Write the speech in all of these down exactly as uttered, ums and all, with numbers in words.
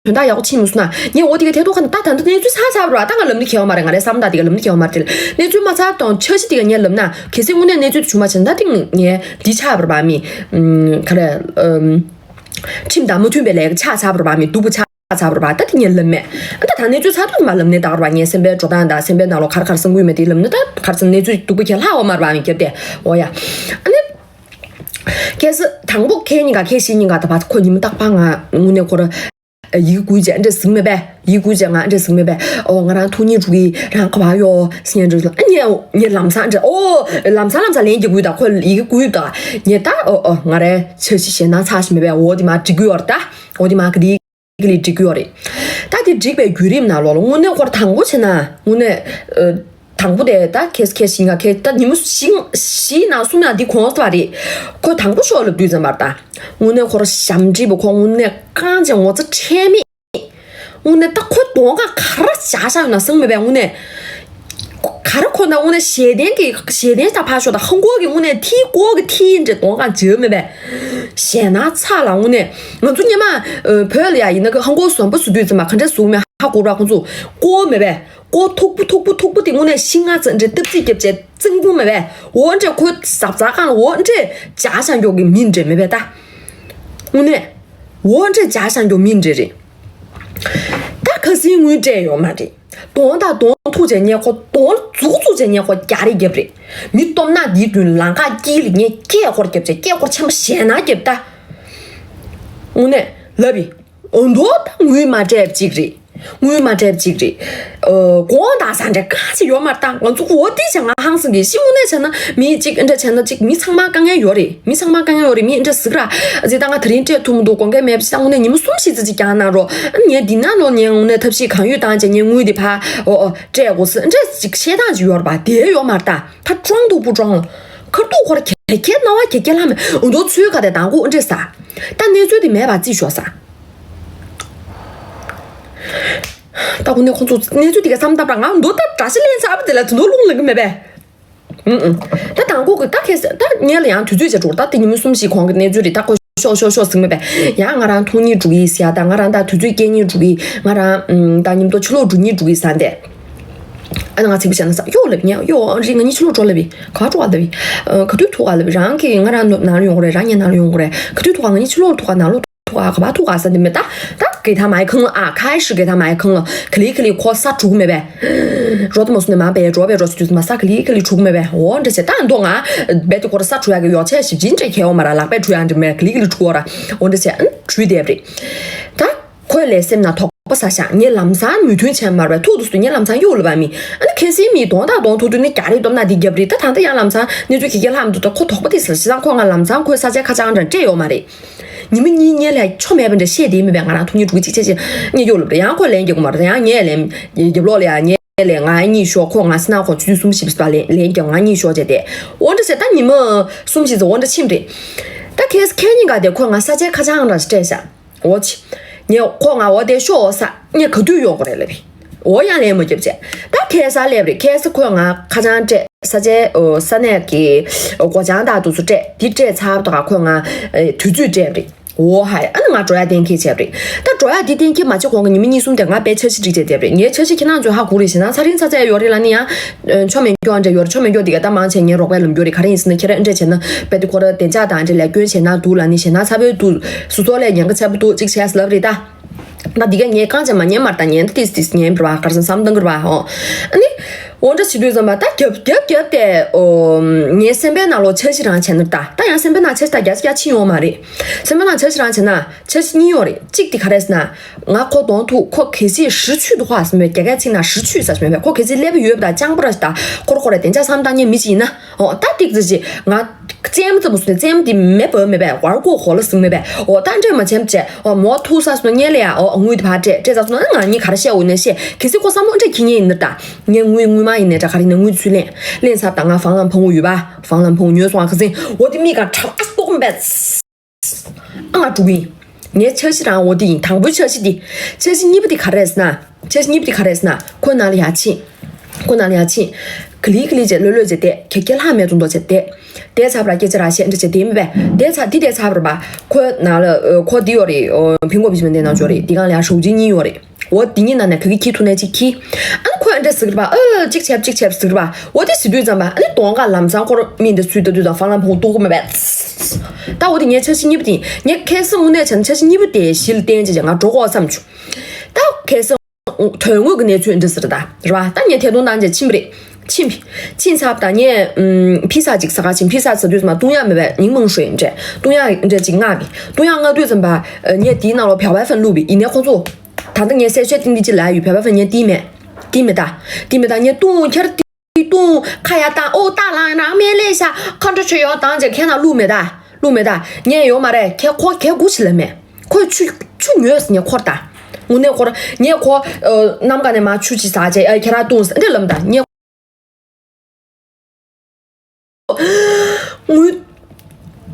དོན་དག་ཡག་པོ་ཕྱིན་མི་སོང་ན། ངས་འོ་དེ་ག་ཐད་གཏོང་ཁ་ནས་ད་ད་ལྟ་གནས་ཚུལ་ཚར་ཚར་བ་རེད་བ། ད་ང་ལབ་ནི་ཁེལ་བ་མ་རེད། ང་རའི་བསམ་བློ་ད་དེ་ག་ལབ་ནི་ཁེལ་བ་མ་རེད་དེ། གནས་ཚུལ་མ་ཚར་དང་འཆར་གཞི་དེ་ག་ངས་ལབ་ན། གལ་སྲིད་དངོས་གནས་གནས་ཚུལ་དེ་བྱུང་བ་བྱས་ན་ད་དེ་ངས་འདི་ཆགས་པ་རེད་བ། མི་ག་རེ་ཁྲིམས་དང་མ་མཐུན་པའི་ལས་ཀ་ཆགས་ཚར་བ་རེད་བ། མི་སྡུག་པོ་ཆགས་ཚར་བ་རེད་བ། ད་དེ་ངས་ལབ་མེད། ད་ད་གནས་ཚུལ་ཚར་དུས་མ་ལབ་ནས་ད་བ་རེད་བ། ངས་སེམས་པའི་འགྲོ་སྟངས་དང་སེམས་པའི་ནང་ལོགས་ག་རེ་ག་རེ་བསམ་གྱི་ཡོད་མེད་དེ་ལབ་ན། ད་ག་རེ་ཟེར་ན་གནས་ཚུལ་སྡུག་པོ་ཁྱེད་ལྷག་བ་མ་རེད་བ། མི་རྒྱབ་དེ་འོ་ཡ། ཨ་ནི། གལ་སྲིད་དང་པོ་ཁེ་གཉིས་ཀ་ཁེ་ཤི་གཉིས་ཀ་ད་བ་ཁོ་ཉི་མ་རྟག་པར་ང་དངོས་གནས་ཁོ་ར་ཡི་གེ་བསྐུར་བྱས་འདྲ་ཟིག་མེད་པས། ཡི་གེ་བསྐུར་བྱས་ང་འདྲ་ཟིག་མེད་པས། ཨོ་ང་རང་ཐུགས་མཉེས་འགྲོ་གི། རང་ག་བ་ཡོད་ཟེར་འདྲ་ལ། ཨ་ངས་ངས་ལམ་སང་འདྲ། ཨོ་ལམ་སང་ལམ་སང་ལན་རྒྱག་གི་ཡོད་ད། ཁོ་ཡི་གེ་བསྐུར་ཡོད་ད། ངས་ད་ཨོ་ཨོ་ང་རའི་འཆར་གཞི་ཞེད་སྣང་ཚ་ཞིག་མེད་པས། འོ་དེ་མ་འགྲིག་གི་ཡོད་རེད་ད། འོ་དེ་མ་ག་དེ་གི་ལས་འགྲིག་གི་ཡོད་རེད། ད་དེ་འགྲིག་པའི་བརྒྱུད་རིམ་ནང་ལོགས་ལ་དངོས་གནས་ཁོ་ར་དང་པོ་བྱས་ན་དངོས་གནས་ཨ། དང་པོ་དེ་ད་ཁེ་ཁེ་ཞིག་ང་ཁེ་ད་ཉིན་མོ་བཞི་བཞི་ནང་གསུམ་ནང་འདི་གོང་ས་རེད། ཁོ་དང་པོ་ཤོག་ལབ་དུས་ཙམ་པར་ད། དངོས་གནས་ཁོ་ར་ཞབས་འདྲིས་པོ་ཁོ་དངོས་གནས་རྐང་རྗེས་ངོ་ཚ་ཁྲེལ་མེད། དངོས་གནས་ད་ཁོ་གདོང་ཁ་ག་ར་བྱ་ཤ་ཡོད་ན་སང་མེད་པས། དངོས་གནས་ག་ར་ཁོ་ན་དངོས་གནས་ཞེ་བདེན་གྱི་ཞེ་བདེན་ད་ཕར་ཤོག་ད། ཧང་གོ་གི་དངོས་གནས་ཐིག་གོ་གི་ཐིག་འདྲ་གདོང་ཁ་འཇལ་མེད་པས། ཞེད་སྣང་ཚ་ལ་དངོས་གནས་ང་ཚོ་སྔོན་མ་བོད་ལ་ཡ་ཡིན་ན་གི་ཧང་གོ་བཟང་པོ་བཟོ་དུས་ཙམ་པ་ག་འདྲ་བཟོ་མེད་ཧ་གོ་ར། ཁོ་ཚོ་གོ་མེད་པས། ཀོ་མཐུག་པོ་མཐུག་པོ་མཐུག་པོ་དེ་དངོས་གནས་ཤིང་ང་ཚ་འདྲེ་སྟབས་རྩིས་རྒྱབ་བྱས་བཙན་པོ་མེད་པས། འོ་འདྲེ་ཁོའི་གཟབ་གཟབ་གང་ལ་འོ་འདྲེ་འཇག་བྱང་མགྱོགས་ཀྱི་མི་འདྲེ་མེད་པས་ད། དངོས་གནས་འོ་འདྲེ་འཇག་བྱང་མགྱོགས་མི་འདྲེ་རེད། ད་ཁ་སིང་དངུལ་སྤྲད་ཡོད་མ་རེད། གདོང་དང་གདོང་ཐུག་བྱས་ཉེ་ཁོ་གདོང་རྫུག་རྫུག་བྱས་ཉེ་ཁོ་རྒྱ་རེ་རྒྱབ་རེད། མི་སྟོབས་ན་འདིའི་མདུན་ལང་ཁ་དཀྱིལ་ལ་ངས་སྐད་ཧོར་རྒྱབ་བྱས་སྐད་ཧོར་ཆེན་པོ་ཞེད་སྣང་རྒྱབ་ད། དངོས་གནས་ལབ་ཡིན། འོ་མདོ་ད་དངུལ་མ་སྤྲད་ཅིག་རེད། དངུལ་མ་སྤྲད་ཅིག་རེད། ཨོ་དགོངས་དག་ས་འདྲ་གང་ཞིག་ཡོད་མ་རེད་ད། ང་ཚོ་འོ་དེ་བྱ་ང་ཧང་སང་གི་ཤི་དངོས་གནས་བྱས་ན་མི་གཅིག་འདྲ་བྱས་ན་གཅིག་མི་ཚང་མ་དཀའ་ངལ་ཡོད་རེད། མི་ཚང་མ་དཀའ་ངལ་ཡོད་རེད། མི་འདྲ་ཟིག་ར་ཨ་ཙི་ད་ང་དེ་རིང་སྤྲད་ཐུབ་མི་འདུག་དགོངས་འགལ་མེད་པ་ཞིག་ད་དངོས་གནས་ཉིན་མོ་གསུམ་བཞི་ཙམ་ཅིག་རྒྱག་གནང་རོགས། ཨ་ངས་འདི་ན་ལོ་ངས་དངོས་གནས་ཐབས་ཤེས་གང་ཡོད་བཏང་བྱས་ངས་དངུལ་འདི་ཕ་ཨོ་ཨོ་སྤྲད་དགོས་སི་འདྲ་ཅིག་བཤད་སྟངས་ཅིག་ཡོད་རེད་པ། དེ་ཡོད་མ་རེད་ད། ད་ཀྲོང་དུ་པུ་ཀྲོང་ཁར་ཏུ་ཁོར་གེ་གེ་ནོ་བ་གེ་གེ་ལྷ་མེ་འོ་མདོ་ཚུལ་ག་དེ་དང་གོ་འདྲེ་ས། ད་གནས་ཚུལ་དེ་མེད་པ་རྩིས་ཤོག་ས། ད་ཁོ་ནས་ཁོ་ཚོ་གནས་ཚུལ་དེ་ག་བསམ་བཏང་པ་ང་མདོ་ད་དྲ་ཤ་ལེན་ཚར་བ་དེ་ལ་དེ་མདོ་རླུང་ལངས་གི་མེད་པས། ཨུ་ཨུ། ད་དང་གོ་གི་ད་ཁེ་ས་ད་ངས་ལ་ཡང་དུས་ཚོད་བྱས་འགྲོ། ད་དེ་ཉིན་མོ་གསུམ་བཞི་གོང་གི་གནས་ཚུལ་རེད། ད་ཁོ་ཤོག་ཤོག་ཤོག་ཟིག་མེད་པས། ཡང་ང་རང་ཐུགས་མཉེས་འགྲོ་གི་ཡིན་ཟེར་ཡ། ད་ང་རང་ད་དུས་ཚོད་སྐྱེལ་མཉེས་འགྲོ་གི་ཡིན། ང་རང་ད་ཉིན་མདོ་ཕྱི་ལོགས་འགྲོ་མཉེས་འགྲོ་གི་ཡིན་ཟེར་འདས། ཨ་ནི་ང་ཚིག་པ་བྱས་ན་ས་གཡོག་ལབ་ཉེ་གཡོག་རི་ང་གཉིས་ཕྱི་ལོགས་འགྲོ་ལབ་ཡིན། ག་འགྲོ་བ་ལབ་ཡིན། ག་དུས་ཐུག་ག་ལབ་ཡིན། རང་གིས་ང་རང་ནང་ལ་ཡོང་གི་རེད། རང་ངའི་ནང་ལ་ཡོང་གི་རེད། ག་དུས་ཐུག་ག་ང་གཉིས་ཕྱི་ལོགས་ཐུག་ག་ནང་ལོགས་ཐུག་ག་ག་པར་ཐུག་ག་ས་འདི་མེད་ད། ད་གི་ཐ་མའི་ཁང་ལ་ཨ་ཁ་ཧི་ཧྲི་གི་ཐ་མའི་ཁང་ལ་ག་ལི་ག་ལི་ཁོ་ས་དྲུག་མེད་པས། རོ་ཏི་མོ་སུ་ནས་མ་པའི་འགྲོ་བའི་རོ་ཞིག་དུས་མ་ས་ག་ལི་ག་ལི་དྲུག་མེད་པས། འོ་འདྲ་བྱས་ད་འདོ་ང་རྦད་དེ་ཁོ་ར་ས་དྲུག་ཡ་གི་ཡོ་ཆས་ཞིབ་ཅིན་ཅེ་ཁེ་འོ་མ་ར་ལག་པས་དྲུག་ཡ་འདྲ་མེད་ག་ལི་ག་ལི་དྲུག་འོ་ར་འོ་འདྲ་བྱས་ཨ་ནི་དྲུག་བསྡད་པ་རེད། ད་ཁོའི་ལས་སེམས་ན་དོགས་པ་ཟ་ཤག་ངས་ལམ་སང་མོས་མཐུན་བྱས་མ་རེད་པས། ཐུག་ཏུ་སུ་ངས་ལམ་སང་གཡུག་ལ་བ་མི་ཨ་ནི་ཁེ་སིའི་མི་གདོང་དང་གདོང་ཐུག་དུས་ནི་རྒྱ་རེ་སྟོབས་ན་འདི་རྒྱབ་རེད། ད་ད་ལྟ་ཡང་ལམ་སང་གནས་ཚུལ་གི་གེ་ལྷག་མི་འདུག་ད་ཁོ་དོགས་པ་དེ་ཟ་ཤི་ཙང་ཁོ་ང་ལམ་སང་ཁོའི་ས་ཆའི་ཁ་བྱང་འདྲ་སྤྲད་ཡོད་མ་རེད། ཉི་མ་གཉིས་ཉལ་ལ་ཆོ་མེད་པ་འདྲ་བཤད་དེ་མེད་པས། ང་རང་ཐུག་ཉིན་དྲུག་གཅིག་བྱས་ཅེས་ངས་གཡུག་ལ་བ་རེད། ཡང་ཁོས་ལན་རྒྱག་གི་མ་རེད། ད་ཡང་ངས་ལན་རྒྱབ་ལོག་ལ་ཡང་ངས་ལས་ང་གཉིད་ཤོག་ཁོ་ང་སྣ་ཁོ་ཆུ་ཚོད་གསུམ་བཞི་པ་ལས་ལན་རྒྱབ་ང་གཉིད་ཤོག་བྱས་ཏེ་འོ་འདྲ་ཟེར། ད་ཉི་མ་གསུམ་བཞི་ཙམ་འོ་འདྲ་ཕྱིན་པ་རེད། ད་ཁེ་སི་ཁེ་གཉིས་ཀ་དེ་ཁོས་ང་ས་ཆའི་ཁ་བྱང་འདྲ་སྤྲད་ཤག་འོ་ཆི། ངས་ཁོ་ང་འོ་དེ་ཤོག་འོ་ས་ངས་ག་དུས་ཡོང་དགོས་རེད་ལབ་པས། འོ་ཡང་ལན་མ་རྒྱབ་བྱས། ད་ཁེ་ས་སླེབས་རེད། ཁེ་ས་ཁོས་ང་ཁ་བྱང་སྤྲད། ས་ཆའི་འོ་ས་གནས་ཀྱི་སྒོ་བྱང་དག་དུ་ཚོ་སྤྲད། འདི་སྤྲད་ཚར་བ་དང་ཁོས་ང་དུས་ཚོད་སྤྲད་པ་རེད། འོ་ཧའི་ཨ་ནི་ང་འགྲོ་ཡ་གཏན་འཁེལ་བྱས་པ་རེད། ད་འགྲོ་ཡ་འདི་གཏན་འཁེལ་མ་བྱེད་གོང་གི་ཉི་མ་གཉིས་གསུམ་དེ་ང་དཔེ་འཆར་གཞི་སྒྲིག་བྱས་བསྡད་པ་རེད། ངའི་འཆར་གཞི་ཁྱེད་རང་ཚོས་ཧ་གོ་རེད། ཞེ་ན་ཚ་རིང་ཚ་ཚ་ཡོད་རེད་ལ་ནི་ཡང་ཆོ་མེད་སྐྱོ་འདྲ་ཡོད་རེད། ཆོ་མེད་སྐྱོ་འདི་ག་ད་མང་ཆེ་ངའི་རོགས་པས་ལམ་རྒྱུ་རེད། ག་རེ་ཡིན་ཟེར་ན་ཁྱེད་རང་འདྲ་བྱས་ན་དཔེ་དེ་ཁོ་ར་བདེ་འཇགས་དང་འདྲ་ལས་སྐྱོན་ཞེ་ན་འདུག་ལ་ནི་ཞེ་ན་ཚ་པོའི་འདུག་སུ་ཚོགས་ལས་ཉེན་ཁ་ཚ་པོ་འདུག་ཅིག་བྱས་ལབ་རེད་ད། ད་འདི་ག་ངས་རྐང་བྱས་མ་ཉན་མར་ད་ཉན་ད་ཏིས་ཏིས་ཉན་པ་ར་གར་སོང་བསམ་བཏང་གི་ར་ཨོ། ཨ་ནི། འོ་འདྲ་བྱེད་དུས་ཙམ་པ་ད་རྒྱབ་རྒྱབ་རྒྱབ་དེ་ཨོ། ངའི་སེམས་པའི་ནང་ལོགས་འཆར་གཞི་རང་བྱས་ན་ད་ད་ཡང་སེམས་པའི་ནང་འཆར་གཞི་ད་རྒྱ་ཆ་རྒྱ་ཆེ་ཡོང་མ་རེད། སེམས་པའི་ནང་འཆར་གཞི་རང་བྱས་ན་འཆར་གཞི་གཉིས་ཡོད་རེད། གཅིག་དེ་ག་རེ་ཟེར་ན། ང་ཁོ་གདོང་ཐུག་ཁོ་གལ་སྲིད་ཧྲི་ཆུ་འདུག་ཧ་ཟེར་མོད་རྒྱ་སྐད་ཚིག་ན་ཧྲི་ཆུ་ཟེར་མོད་པས་ཁོ་གལ་སྲིད་སླེབས་ཡོད་པ་ད་རྐྱང་པོ་ར་ཞིག་ད་ཁོ་ར་ཁོ་ར་བདེ་འཇགས་བསམ་བཏང་མཁན་མི་ཞིག་ཡིན་ན། ཨོ་ད་ཏིག་ཙི་ཅི་ང་རྩེད་མོ་རྩེ་མོ་རྩེད་མོ་དེ་མེ་འབར་མེད་པས་བར་སྐོར་གོ་ལ་ཟིང་མེད་པས་ཨོ་ད་འདྲེ་མ་ཆེམ་བྱས་ཨོ་མོ་ཐུག་ས་སོ་ཉེ་ལ་ཡ་ཨོ་དངུལ་དེ་ཕར་སྤྲད་སྤྲད་ཚར་སོང་ན་ང་གཉིས་ག་རེ་བཤད་འོ་ནས་བཤད་གལ་སྲིད་ཁོ་བསམ་བློ་འདྲེ་ཁྱི་ཉེ་ཡིན་ན་ད་ངས་དངུལ་དངུལ་མ་ཡིན་ནས་ད་ག་རེ་ཡིན་ན་དངུལ་ཚུར་ལེན་ལེན་ཚར་ད་ང་ཧྥང་ལམ་ཕང་བོ་ཡོད་པ་ཧྥང་ལམ་ཕང་བོ་ཉོས་སོང་ཨ་ཁ་སིང་ཨོ་དེ་མིག་ག་ཁྲག་ཁ་སྟོག་མེད། ཨ་ང་དྲུག་ཡིན། ངའི་འཆར་གཞི་རང་འོ་དེ་ཡིན། དང་པོའི་འཆར་གཞི་འདི། འཆར་གཞི་གཉིས་པ་འདི་ག་རེ་རེད་ཟེར་ན། འཆར་གཞི་གཉིས་པ་འདི་ག་རེ་རེད་ཟེར་ན། ཁོ་ནང་ལ་ཡར་ཕྱིན། ཁོ་ནང་ལ་ཡར་ཕྱིན། ག་ལི་ག་ལི་བྱས་ལྷོད་ལྷོད་བྱས་བསྡད། ཁྱེད་ཁྱེད་ལྷག་མེད་ཙམ་མདོག་བྱས་བསྡད། བསྡད་ཚར་བ་ལ་སྐད་ཆ་རག་བཤད་འདྲ་བྱས་བསྡད་མི་བས། བསྡད་ཚར་འདི་བསྡད་ཚར་བ་རེད་པ། ཁོ་ནང་ལ་ཨ་ཁོ་འདི་ཡོད་རེད། ཨོ་ཕིང་གོ་བི་ཇི་མི་འདས་ནང་འཇོག་རེད། འདི་གང་ལ་ཡང་ཞོགས་ཇི་གཉིས་ཡོད་རེད། འོ་འདི་གཉིས་ནང་ནས་ག་གི་ཁྱི་ཐུག་ནས་གཅིག་ཁྱི། ཨ་ནི་ཁོས་འདྲ་ཟིག་རེད་པ། ཨ་གཅིག་བྱས་གཅིག་བྱས་ཟིག་རེད་པ། འོ་དེ་ཟེར་དུས་ཙམ་པ་ཨ་ནི་གདོང་ཁ་ལམ་སང་ཁོར་མི་འདི་ཚུར་ལྟ་དུས་ཙམ་ཧྥང་ལམ་ཕུང་གཏུག་གི་མེད་པས། ད་འོ་དེ་ངས་འཆར་གཞི་གཉིས་པ་དེ་ངས་ཁ་སང་དངོས་གནས་བྱས་ན་འཆར་གཞི་གཉིས་པ་དེ་གཞི་ལ་བརྟེན་བྱས་ང་འགྲོ་དགོས་བསམ་བྱུང་། ད་ཁ་སང་དོན་དངོས་ཀྱི་གནས་ཚུལ་འདི་ཟེར་ད་རེད་བ། ད་ངས་ཐད་གཏོང་བཏང་བྱས་ཕྱིན་པ་རེད། ཕྱིན་པ། ཕྱིན་ཚར་བ་དང་ངས་ཨམ་ཕི་ས་ཅིག་ཟ་ག་ཕྱིན། ཕི་ས་ཟ་དུས་ཙམ་པ་བཏུང་ཡག་མེད་པས། ཉིན་མོ་ཧྲོས་འདྲས་བཏུང་ཡག་འདྲས་ཅིག་མངགས་པས། བཏུང་ཡག་མངགས་དུས་ཙམ་པ་ངས་དེའི་ནང་ལོགས་བེའུ་ཝའི་ཧྥན་བླུགས་པས། ཡིན་ནའི་ཁོ་ཚོ་ད་ལྟ་ངས་གསལ་བཤད་ཏིང་ཏིང་ཅིག་ལབ་ཡོད། བེའུ་ཝའི་ཧྥན་ངས་བཏིང་མེད། བཏིང་མེད་ད། བཏིང་མེད་ད། ངས་བཏུང་ཁྱེར་བཏུང་ཁ་ཡར་བཏང་། ཨོ་ད་ལངས་ན་མེ་ལེ་ཤ་ཁ་འགྲོ་ཆོད་ཡོང་བཏང་བྱས་ཁྱེད་ནང་བླུགས་མེད་ད། བླུགས་མེད་ད། ངས་ཡོད་མ་རེད། ཁྱེད་ཁོ་ཁྱེད་སྒུག་ཅིག་ལབ་མེད། ཁོས་ཆུ་ཆུ་ཉོས་ཟེར། ངས་ཁོར་ད། དངོས་གནས་ཁོར་ངས་ཁོ་ཨ་གནམ་གང་ནས་མར་ཆུ་ཅིག་ཟ་བྱས་ཨ་ཁྱེད་རང་བཏུང་ཟེར་འདྲ་ལབ་མེད་ད། ངས་དངུལ་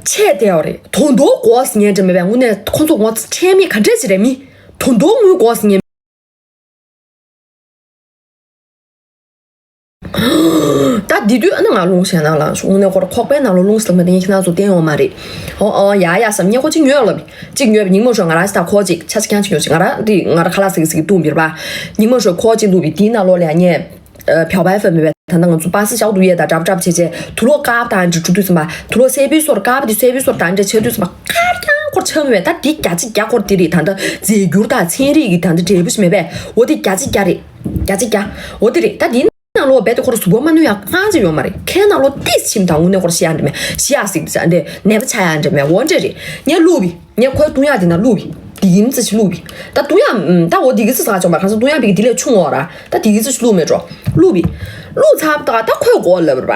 ཆད་བསྡད་པ་རེད། ད་དུང་དགོས་ཟེར་མཁན་འདྲ་མེད་པས། དངོས་གནས་ཁོ་ཚོ་ངོ་ཚ་ཁྲེལ་མེད་ག་འདྲས་ཅིག་རེད། མི་ད་དུང་དངུལ་དགོས་ཟེར་མཁན། ད་འདི་དུས་ཨ་ནི་ང་རླུང་ཞེད་སྣང་ལངས་བྱུང་། དངོས་གནས་ཁོ་རང་ཁོག་པའི་ནང་ལོགས་རླུང་ཟེར་མེད་དེ་ངས་ཁྱེད་རང་ཚོ་བསྟན་ཡོད་མ་རེད། ཨོ་ཨོ་ཡ་ཡ་བསམ། ངས་ཁོ་གཅིག་ཉོས་ལབ། གཅིག་ཉོས་པ་ཉིན་མོ་ཧྲོས་ང་རང་ཅིག་ད་ཁོ་གཅིག་ཆ་ཆ་ཁྱང་གཅིག་ཉོས་ཤིག་ང་རང་འདི་ང་རང་ཁ་ལག་ཟིག་ཟིག་བཏུང་བིར་བ། ཉིན་མོ་ཧྲོས་ཁོ་གཅིག་བླུགས་པའི་དེའི་ནང་ལོགས་ལ་ཡ་ངས་བེའུ་ཝའི་ཧྥན་མེད་པས། ད་ལྟ་ང་ཚོ་པ་སེ་ཞའོ་དུ་ཡས་དང་འདྲ་པོ་འདྲ་པོ་བྱས་བྱས་དུག་ལོག་དཀར་པོ་དང་འདྲ་འགྲོ་དུས་ཙམ་པ་དུག་ལོག་སེར་པོའི་སོར་དཀར་པོ་དེ་སེར་པོའི་སོར་དང་འདྲ་ཆགས་དུས་ཙམ་པ་དཀར་རྐྱང་ཁོར་ཆགས་མེད་པས། ད་འདི་བརྒྱ་ཆ་བརྒྱ་ཁོར་དེ་རེད། ད་ལྟ་རྫས་འགྱུར་དང་ཚན་རིག་གི་ད་ལྟ་འབྲས་བུ་ཞིག་མེད་པས། འོ་དེ་བརྒྱ་ཆ་བརྒྱ་རེད། བརྒྱ་ཆ་བརྒྱ། འོ་དེ་རེད། ད་འདི་ནང་ལོགས་རྦད་དེ་ཁོ་རང་གཟུགས་པོ་མ་གནོད་ཡག་གང་ཅི་ཡོད་མ་རེད། ཁའི་ནང་ལོགས་ཏིས་ཕྱིན་དང་དངོས་གནས་ཁོ་རང་ཤི་ཡག་འདྲ་མེད། ཤི་ཡག་ཟིག་འདྲ་འདི་ནད་པ་ཆགས་ཡག་འདྲ་མེད། འོ་འདྲ་རེད། ངས་བླུགས་པས། ངས་ཁོའི་བཏུང་ཡག་འདི་ནང་བླུགས་པས། འདི་ཡིན་ཙི་ཞིག་བླུགས་པས། ད་བཏུང་ཡག་ད་འོ་འདི་གི་ཙི་ཟ་ཆོག་མ་རེད། གང་ཟག་བཏུང་ཡག་པའི་གི་འདི་ལས་ཆུང་བ་ར། ད་འདི་གི་ཙི་ཞིག་བླུགས་མེད་འགྲོ། བླུགས་པས། བླུགས་ཚར་བ་ད་ཁོས་གོ་ལབ་ར།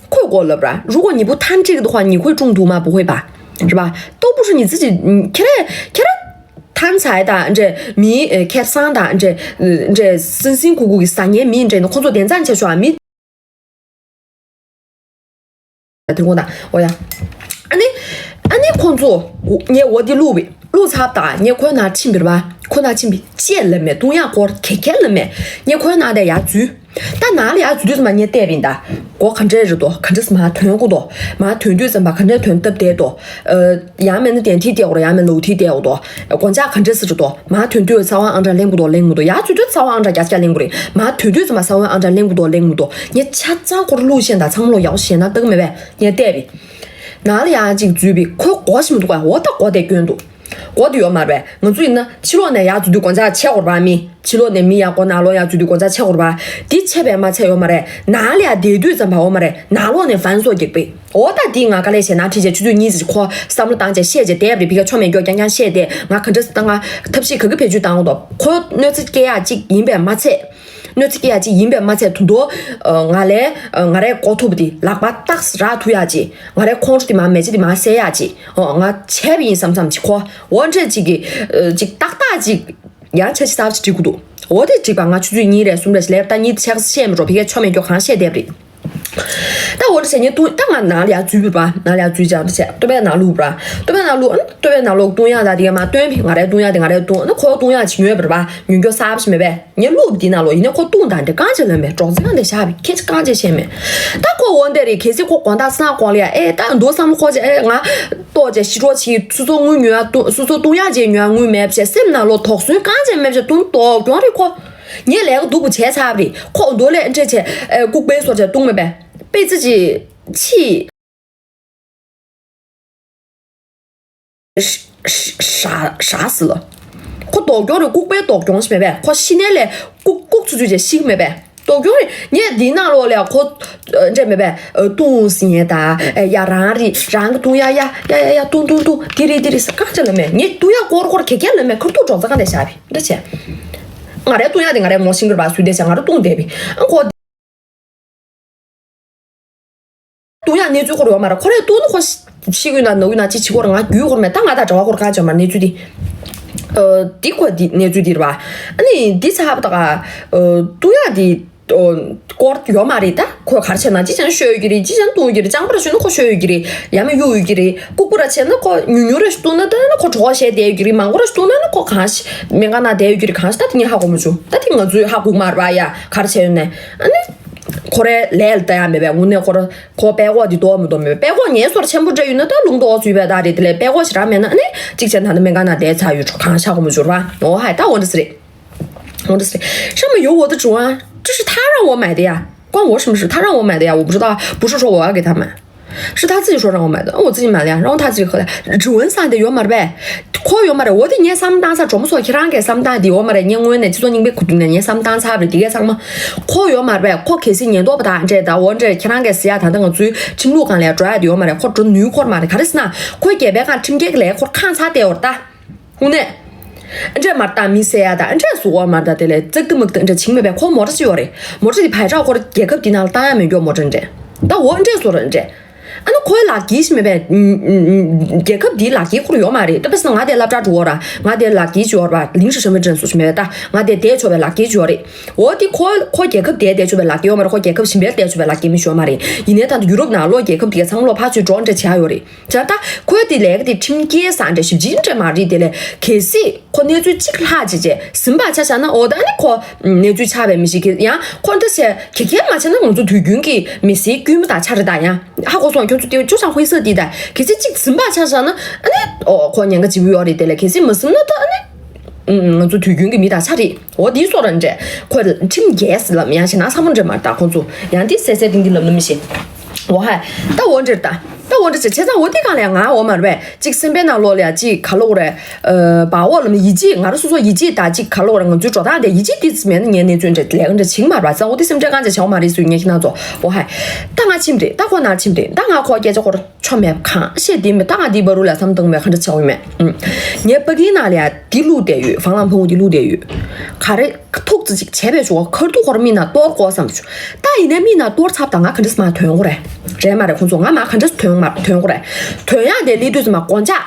快过了吧？如果你不贪这个的话，你会中毒吗？不会吧？是吧？都不是你自己，嗯， ཁྱེད་རང་ཐང་ཚ་ཡ་ད་འདྲ་མི་ཁྱེད་རང་ཐང་ཚ་ཡ་ད་འདྲ་མི་འདྲ་ནི་ཁོང་ཚོ་དེ་ཁོང་ད་འོ་ཡ། ཨ་ནི་ཨ་ནི་ཁོང་ཚོ་ངས་འོ་དེ་བླུགས་པས། བླུགས་ཚར་བ་ད་ངས་ཁོའི་ནང་ཕྱིན་པ་རེད་པ། ཁོའི་ནང་ཕྱིན་པས་ཅེས་ལབ་མེད། བཏུང་ཡག་སྐོར་གད་ཁྱེར་ལབ་མེད། ངས་ཁོའི་ནང་དེ་ཡར་འཛུལ་དུས་ཙམ་པ་ངས་བལྟས་པ་ཡིན་ད། སྒོ་ག་འདྲས་རེད་དོ། ག་འདྲས་མར་ཐོན་དགོས་དོ། མར་ཐོན་དུས་ཙམ་པ་ག་འདྲས་ཐོན་སྟབས་བསྡད་དོ། ཡང་མིན་ན་བདེན་ཐིག་བལྟས་དགོས་རེད། ཡང་མིན་ལོག་ཐིག་བལྟས་དགོས་དོ། སྒོ་ལྕགས་ག་འདྲས་སེ་རེད་དོ། མར་ཐོན་དུས་ས་བོན་ཨང་གྲངས་ལེན་དགོས་དོ་ལེན་དགོས་དོ། ཡར་འཛུལ་དུས་ས་བོན་ཨང་གྲངས་བརྒྱ་ཆ་བརྒྱ་ལེན་དགོས་རེད། མར་ཐོན་དུས་ཙམ་པ་ས་བོན་ཨང་གྲངས་ལེན་དགོས་དོ་ལེན་དགོས་དོ། ངས་ཆ་ཚང་ཁོ་རང་བླུགས་ཤེས་ད་ཚང་མ་ལོག་ཡག་པོ་ཞེད་སྣང་བཏང་མེད་པས་ངས་བལྟས་པས། ནང་ལ་ཡང་ཅིག་འཛུལ་བས། ཁོའི་སྒོ་ཞིག་མི་འདུག་ག་འོ་ད་སྒོ་དེ་སྐྱོན་འདུག་སྒོ་དེ་ཡོད་མ་རེད་པས། ང་ཚོ་ཡིན་ན་ཕྱི་ལོགས་ནས་ཡར་འཛུལ་དུས་སྒོ་ལྕགས་ཕྱེ་དགོས་རེད་པ། མི་ཕྱི་ལོགས་ནས་མི་ཡར་སྒོ་ནང་ལོགས་ཡར་འཛུལ་དུས་སྒོ་ལྕགས་ཕྱེ་དགོས་རེད་པ། འདི་ཕྱེ་བས་མ་ཚད་ཡོད་མ་རེད། ནང་ལ་ཡར་བསྡད་དུས་ཙམ་པ་ཡོད་མ་རེད། ནང་ལོགས་ནས་ཧྥན་སོགས་རྒྱག་པས། འོ་ད་འདི་ང་དཀའ་ལས་ཞེད་སྣང་འཁྲིད་བྱས་ཆུ་ཚོད་གཉིས་ཙམ་ཁོ་བསམ་བློ་བཏང་བྱས་བཤད་བྱས་བསྡད་པ་རེད། ཕ་གིར་ཆོ་མེད་སྐྱོ་རྐྱང་རྐྱང་བཤད་བསྡད། ང་ག་འདྲ་སེ་ད་ང་ཐབས་ཤེས་ག་གི་བེད་སྤྱོད་བཏང་དགོས་དོ། ཁོ་གནོད་འཚེ་སྐྱེལ་ཡག་ཅིག་ཡིན་པས་མ་ཚད། གནོད་འཚེ་སྐྱེལ་ཡག་ཅིག་ཡིན་པས་མ་ཚད་དུ་དོ། ང་ལས་ང་རས་མགོ་ཐུག་པ་དེ་ལག་པ་ཏག་སེ་རག་ཐུབ་ཡག་ཅིག་ང་རས་ཁོང་ཁྲོ་དེ་མར་མེ་ལྕེ་དེ་མར་བསལ་ཡག་ཅིག་ང་བྱས་པ་ཡིན་བསམ་བསམ་ཅིག་ཁོ་འོ་འདྲས་ཅིག་གི་ཅིག་ཏག་ཏག་ཅིག་ཡང་ཆ་ཅིག་ཚབ་ཅིག་འགྲིག་གི་འདུག་འོ་དེ་འགྲིག་པ་ང་ཆུ་ཚོད་གཉིས་རེ་གསུམ་རེ་ཞིག་ལབ། ད་གཉིས་ཆ་ཚང་བཤད་མི་འགྲོ། ཕ་གིར་ཆོ་མེད་སྐྱོ་གང་བཤད་བསྡད་པ་རེད། ད་འོ་འདྲ་བྱས་ངས་བཏུང་། ད་ང་ནང་ལ་ཡར་འཛུལ་བ། ནང་ལ་ཡར་འཛུལ་བྱས་འདྲ་བྱས་ལྟོ་ཕད་ནང་བླུགས་པ། ལྟོ་ཕད་ནང་བླུགས། ཨ་ནི་ལྟོ་ཕད་ནང་བླུགས་བཏུང་ཡག་ད་དེ་ག་མར་བཏོན་པས། ང་རས་བཏུང་ཡག་དེ་ང་རས་བཏུང་། ཨ་ནི་ཁོ་བཏུང་ཡག་ཅིག་ཉོས་པ་རེད་པ། ཉོ་རྒྱུ་གསར་པ་ཞིག་མེད་པས། ངས་བླུགས་པ་དེ་ནང་ལོགས་ཡིན་ནའི་ཁོ་བཏུང་ད་འདྲ་རྐང་རྗེས་ལོན་པས། སྒྲོག་ཙེ་སྒང་དེ་བཞག་པས། ཁྱེད་ཀྱིས་རྐང་རྗེས་བཤད་མེད། ད་ཁོ་འོ་འདྲ་རེད། གལ་སྲིད་ཁོ་དགོང་དག་སང་དགོང་ལ་ཡ་ཨེ་ད་མདོ་བསམ་བློ་འཁོར་བྱས་ཨེ་ང་ལྟོགས་བྱས་ཤི་གྲོགས་བྱེད། སོ་སོ་དངུལ་ཉོ་ཡག་བཏུང་། སོ་སོ་བཏུང་ཡག་ཅིག་ཉོ་ཡག་དངུལ་མེད་བྱས་སེམས་ནང་ལོགས་དོགས་ཟོན་རྐང་རྗེས་མེད་བྱས་བཏུང་། ལྟོགས་རྐྱང་རེད་ཁོ། ངས་ལས་ཀ་སྡུག་པོ་བྱས་ཚར་བ་རེད། ཁོ་མདོ་ལས་འདྲ་བྱས་ཨེ་ལྐུགས་པའི་སོར་བྱས་བཏུང་མེད་པས། དཔེ་ཙི་ཅིག་ཕྱིས་ཧྲ་ཧྲ་ཧྲ་ཟེར་ལ། ཁོ་ལྟོགས་རྐྱང་རེད། ལྐུགས་པའི་ལྟོགས་རྐྱང་ཞིག་མེད་པས། ཁོ་ཤི་ནའི་ལས་ལྐུགས་ལྐུགས་ཚུལ་ཚུལ་བྱས་ཤི་གི་མེད་པས། ལྟོགས་རྐྱང་རེད། ངས་འདིའི་ནང་ལོགས་ལ་ཁོ་འདྲ་མེད་པས་བཏུང་ཟིན་ཡས་ད་ཡ་རང་རེད། རང་གི་བཏུང་ཡ་ཡ་ཡ་ཡ་ཡ་བཏུང་བཏུང་བཏུང་། དེ་རེད་འདི་རེད་ཟེར་རྐང་རྗེས་ལ་མེད། ངས་བཏུང་ཡ་སྐོར་སྐོར་གད་རྒྱ་ལ་མེད། ཁོ་ཐུག་སྒྲོག་ཙེ་སྒང་དེ་བཞག་པས་འདྲ་བྱས། ང་རའི་བཏུང་ཡ་དེ་ང་རའི་ངོ་ཤེས་ཀྱི་རེད་པ། སུས་དེ་བྱས་ང་ར་བཏུང་བསྡད་པས། ཨ་ཁོ་བཏུང་ཡ་གནས་ཚུལ་སྐོར་ཡོད་མ་རེད། ཁོ་རས་བཏུང་ན་ཁོ་ཤི་གི་ཡོད་ན་ནོར་གི་ཡོད་ན་ཅི་བྱེད་ཀྱི་ཡོད་རེད། ང་རྒྱུས་ཡོད་ཀྱི་མེད། ད་ང་དང་འབྲེལ་བ་སྐོར་གང་ཡང་ཡོད་མ་རེད། གནས་ཚུལ་འདི་ཨ་འདི་ཁོ་འདི་གནས་ཚུལ་འདི་རེད་པ། ཨ་ནི་འདི་ཚར་བ་ད་ག་ཨ་བཏུང་ཡ་འདི་ཨ་སྐོར་ཡོད་མ་རེད། ད་ཁོས་ག་རེ་བྱས་ན་ཅི་བྱས་ན་ཤོད་ཡོད་ཀྱི་རེད། ཅི་བྱས་ན་བཏུང་ཡོད་ཀྱི་རེད། རྐྱང་པ་ར་ཤོད་ན་ཁོ་ཤོད་ཡོད་ཀྱི་རེད། ཡང་མིན་གཡུག་ཡོད་ཀྱི་རེད། ལྐུགས་པ་ར་བྱས་ན་ཁོ་ཉུང་ཉུང་ར་ཞིག་བཏུང་ན་ད་ན་ཁོ་གྲོད་ཁོག་བཤལ་བསྡད་ཡོད་ཀྱི་རེད། མང་པོ་ར་ཞིག་བཏུང་ན་ན་ཁོ་གང་ཞིག་སྨན་ཁང་ནང་བསྡད་ཡོད་ཀྱི་རེད། གང་ཞིག་ད་དེ་ངས་ཧ་གོ་མ་བྱུང་། ད་དེ་ང་ཚོས་ཧ་གོ་མ་རེད་པ། ཡ་ག་རེ་བྱས་ཡོད་ནས་ཨ་ནི། ཁོ་རའི་ལས་ལ་ལྟ་ཡ་མེད་པས། དངོས་གནས་ཁོ་ར་ཁོ་པད་ཀོག་འདི་ལྟོ་མི་ལྟོ་མེད་པས། པད་ཀོག་ངའི་སོར་ཆེན་པོ་འདྲ་ཡོད་ན་ད་རླུང་ལྟོ་ཚུད་པའི་ད་རེད། དེ་ལས་པད་ཀོག་ཞེ་དྲག་མེད་ན་ཨ་ནི་གཅིག་བྱས་ན་ད་སྨན་ཁང་ནང་བསྡད་ཚར་ཡོད། གང་ཤ་གོ་མ་བྱུར་བ། འོ་ཧའི་ད་འོ་འདྲ་སི་རེད། འོ་འདྲ་སི་རེད། 上面有我的指纹啊，这是他让我买的呀，关我什么事？他让我买的呀，我不知道，不是说我要给他买。 是他自己说让我买的，我自己买的呀，然后他自己喝的。指纹啥的有没得？ཁོ་ཡོད་མ་རེད། འོ་དེ་ངས་བསམ་བཏང་ས་གྲོགས་མོ་ཚོ་ཁྱེད་རང་གིས་བསམ་བཏང་དེ་ཡོད་མ་རེད། ངས་དངོས་གནས་སྤྱི་ཚོགས་རྙིང་པའི་ཁུ་དུ་ནས་ངས་བསམ་བཏང་ཚར་བ་རེད། དེ་གས་ཚང་མ་ཁོ་ཡོད་མ་རེད། ཁོ་གལ་སྲིད་ཉེན་རྟོག་པ་དང་འདྲེས་ད་འོ་འདྲེ་ཁྱེད་རང་གིས་ཟེར་ཡ་ད་ལྟ་ང་ཚོའི་ཁྲིམས་ལུགས་སྒང་ལ་འགྲོ་ཡ་དེ་ཡོད་མ་རེད། ཁོ་འགྲོ་ནུས་ཁོར་མ་རེད། ག་རེ་ཟེར་ན་ཁོའི་སྒེར་པའི་སྒང་ཁྲིམས་འགལ་གྱི་ལས་ཁོར་ཁང་ཚ་བལྟས་ཡོད་རེད་ད། དངོས་གནས། འདྲེ་མར་བཏང་མི་ཟེར་ཡ་ད་འདྲེ་སུ་འོ་མར་ད་དེ་ལས་ཙག་ཏི་མག་ཏི་འདྲེ་བྱིང་མེད་པས། ཁོ་མོ་ཊ་ཅི་ཡོད་རེད། མོ་ཊ་དེ་བའི་ཊར་ཁོར་རྒྱལ་ཁབ་དེ་ནང་ལ་བཏང་ཡ་མེད་རྒྱུ་མོ་ཊ་འདྲེ། ད་འོ་འདྲེ་སུ་རེད་འདྲེ། ཨ་ནི་ཁོའི་ལག་འཁྱེར་ཞིག་མེད་པས། རྒྱལ་ཁབ་དེའི་ལག་འཁྱེར་ཁོར་ཡོད་མ་རེད། ད་དཔེ་བཞག་ན་ང་དེ་སློབ་གྲྭ་འགྲོ་འོ་ར་ང་དེ་ལག་འཁྱེར་ཅི་ཡོད་ར་ལིང་ཧྲི་ཤ་མི་དྲན་སུ་ཞིག་མེད་པས། ད་ང་དེ་བསྡད་ཆོག་པའི་ལག་འཁྱེར་ཅི་ཡོད་རེད། འོ་དེ་ཁོ་ཁོ་རྒྱལ་ཁབ་དེ་བསྡད་ཆོག་པའི་ལག་འཁྱེར་ཡོད་མ་རེད། ཁོ་རྒྱལ་ཁབ་གཞན་པའི་བསྡད་ཆོག་པའི་ལག་འཁྱེར་མི་ཞིག་ཡོད་མ་རེད། ཡིན་ནའི་ད་ད་ཡུ་རོབ་ནང་ལོ་རྒྱལ་ཁབ་དེ་ག་ཚང་ལོ་ཕར་ཚུར་འགྲོ་འདྲེ་བྱ་ཡོད་རེད། བྱས་ད་ཁོས་དེ་ལས་ཀ་དེ་ཁྲིམས་འགལ་ས་འདྲ་ཞིབ་ཕྱིན་འདྲ་མ་རེད། དེ་ལས་གལ་སྲིད་ཁོ་གནས་ཚུལ་གཅིག་ལྷག་བྱས་རྗེས་ཟིན་པ་ཆ་བཞག་ན་འོ་ད་ནི་ཁོ་གནས་ཚུལ་ཆགས་པའི་མི་ཞིག་གིས་ཡང་ཁོ་འདྲ་བྱས་གེ་གེ་མ་བྱས་ན་ང་ཚོ་དུས་རྒྱུན་གྱི་མི་སེར་དཀྱུས་མ་དང་ཆ་རེད་ད། ཡང་ཧ་གོ་སོང་། ཁྱོད་ཚོ་དེ་ཅོ་ཆང་ཧུའི་སི་དེ་ད་གལ་སྲིད་གཅིག་ཟིན་པ་ཆ་བཞག་ན་ཨ་ནི་འོ་ཁོ་ཉེན་ཁ་ཆེན་པོ་ཡོད་རེད། དེ་ལས་གལ་སྲིད་མ་ཟིན་ན་ད་ཨ་ནི་ང་ཚོ་དུས་རྒྱུན་གྱི་མི་དང་ཆ་རེད། འོ་དེའི་སོགས་ར་འདྲ་ཁོས་ཁྲིམས་འགལ་ཟེར་ལབ་ཡང་ཞེ་ན་བསམ་བློ་འདྲ་མ་ད་ཁོ་ཚོ་ཡང་དེ་སད་སད་ཏིང་ཏིང་ལབ་ན་མི་ཤེས། འོ་ཧ། ད་འོ་འདྲ་ད། ད་འོ་འདྲ་བྱས་བྱས་ཙང་འོ་དེ་གང་ལ་ཡང་ང་འོ་མ་རེད་པས། གཅིག་སེམས་པའི་ནང་ལོགས་ལ་ཡང་གཅིག་ག་ལོག་རེད། ཨ་བ་འོ་ལ་མི་ཡིད་ཆེས། ང་རང་སོ་སོ་ཡིད་ཆེས་ད་གཅིག་ག་ལོག་རེད། ང་ཚོའི་འགྲོ་སྟངས་དེ་ཡིད་ཆེས་དེ་ཙམ་མེད་ན་ངའི་གནས་ཚུལ་འདྲ་ལས་ཀ་འདྲ་བྱེད་ཀྱི་མ་རེད་པ། ཙང་འོ་དེ་སེམས་ཁྲལ་གང་ཅིག་བྱ་འོ་མ་རེད་སུས་ངས་ཁྱེད་རང་ཚོ་འོ་ཧ། ད་ང་ཕྱིན་རེད། ད་ཁོ་ནང་ཕྱིན་རེད། ད་ང་ཁོ་སྐད་ཆ་ཁོ་ར་ཆོ་མེད་གང་བཤད་དེ་མེད། ད་ང་དེའི་བར་རུ་ལ་བསམ་བཏང་མེད་ག་འདྲ་བྱ་འོ་མེད། ངའི་པ་ཀི་ནང་ལ་ཡང་དེ་བླུགས་བསྡད་ཡོད། ཧྥང་ལང་ཕུང་དེ་བླུགས་བསྡད་ཡོད། ག་རེ། ཐུག་ཙི་ཅིག་བྱས་པའི་ཞོར་ཁར་ཐུག་ཁོར་མི་ན་གཏོར་དགོས་བསམ་བྱུང་། ད་ཡིན་ནའི་མི་ན་གཏོར་ཚབ་དང་ང་ག་འདྲས་མ་ཐོན་གོ་རེད། རེད་མ་རེད། ཁོང་ཚོ་ང་མ་ག་འདྲས་ཐོན་མ་ཐོན་གོ་རེད། ཐོན་ཡག་དེ་ལི་དུས་ཙམ་མ་གོང་ཆག་